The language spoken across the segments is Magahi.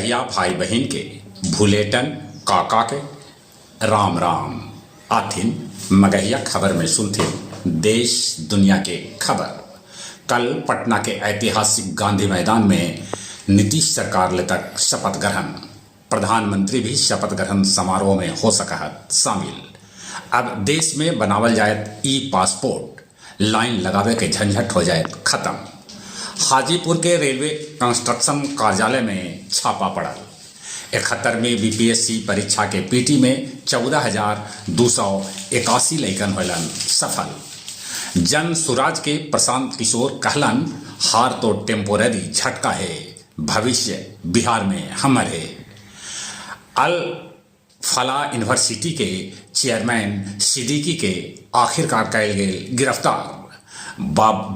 मगहिया भाई बहिन के भुलेटन काका के राम राम। आथिन मगहिया खबर में सुनथिन देश दुनिया के खबर। कल पटना के ऐतिहासिक गांधी मैदान में नीतीश सरकार ले तक शपथ ग्रहण। प्रधानमंत्री भी शपथ ग्रहण समारोह में हो सकत शामिल। अब देश में बनावल जायत ई पासपोर्ट, लाइन लगावे के झंझट हो जाए खत्म। हाजीपुर के रेलवे कंस्ट्रक्शन कार्यालय में छापा पड़ल। 71वीं बीपीएससी परीक्षा के पीटी में 14,281 लइकन होलन सफल। जन सुराज के प्रशांत किशोर कहलन, हार तो टेम्पोररी झटका है, भविष्य बिहार में हमर है। अल फला यूनिवर्सिटी के चेयरमैन सिद्दीकी के आखिरकार कैल गेल गिरफ्तार।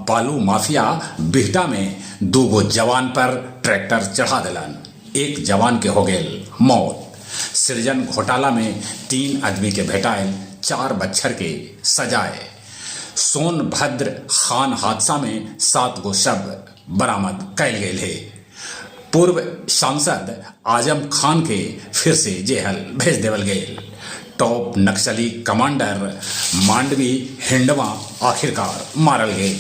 बालू माफिया बिहटा में दूगो जवान पर ट्रैक्टर चढ़ा दिलन, एक जवान के हो गेल मौत। सृजन घोटाला में 3 आदमी के भेटायल 4 बच्छर के सजाए। सोनभद्र खान हादसा में 7 गो शव बरामद कैल गेल है। पूर्व सांसद आजम खान के फिर से जेहल भेज देवल गेल। टॉप नक्सली कमांडर मांडवी हिंडवा आखिरकार मारल गेल।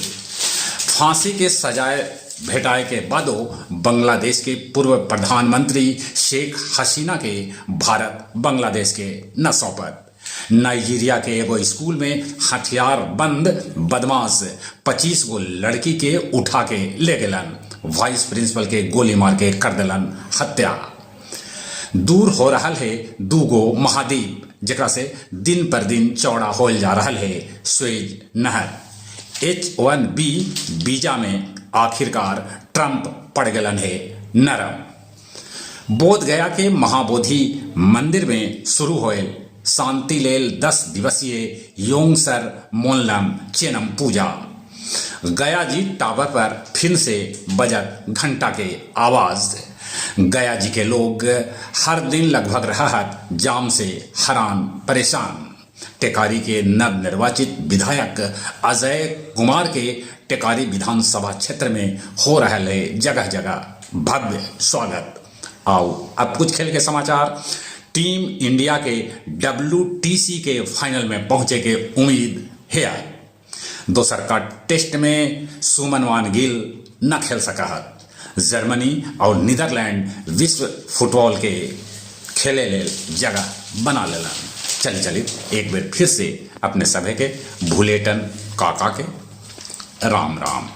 फांसी के सजाए भेटाए के बादो बांग्लादेश के पूर्व प्रधानमंत्री शेख हसीना के भारत बांग्लादेश के न सौंपत। नाइजीरिया के एगो स्कूल में हथियार बंद बदमाश 25 गो लड़की के उठा के ले गेलन, वाइस प्रिंसिपल के गोली मार के कर दिलन हत्या। दूर हो रहा है दूगो महाद्वीप, जेकरा से दिन पर दिन चौड़ा होल जा रहा है स्वेज नहर। H-1B visa में आखिरकार ट्रंप पड़ गलन है नरम। बोध गया के महाबोधि मंदिर में शुरू होए शांति लेल 10 दिवसीय योंगसर मोनलम चेनम पूजा। गया जी टावर पर फिर से बजत घंटा के आवाज। गया जी के लोग हर दिन लगभग रहत जाम से हैरान परेशान। टेकारी के नवनिर्वाचित विधायक अजय कुमार के टेकारी विधानसभा क्षेत्र में हो रहा है जगह जगह भव्य स्वागत। आओ अब कुछ खेल के समाचार। टीम इंडिया के WTC के फाइनल में पहुंचे के उम्मीद है। दोसर का टेस्ट में सुमनवान गिल न खेल सका है। जर्मनी और नीदरलैंड विश्व फुटबॉल के खेले ले जगह बना लेला। चली चली एक बार फिर से अपने सभे के भुलेटन काका के राम राम।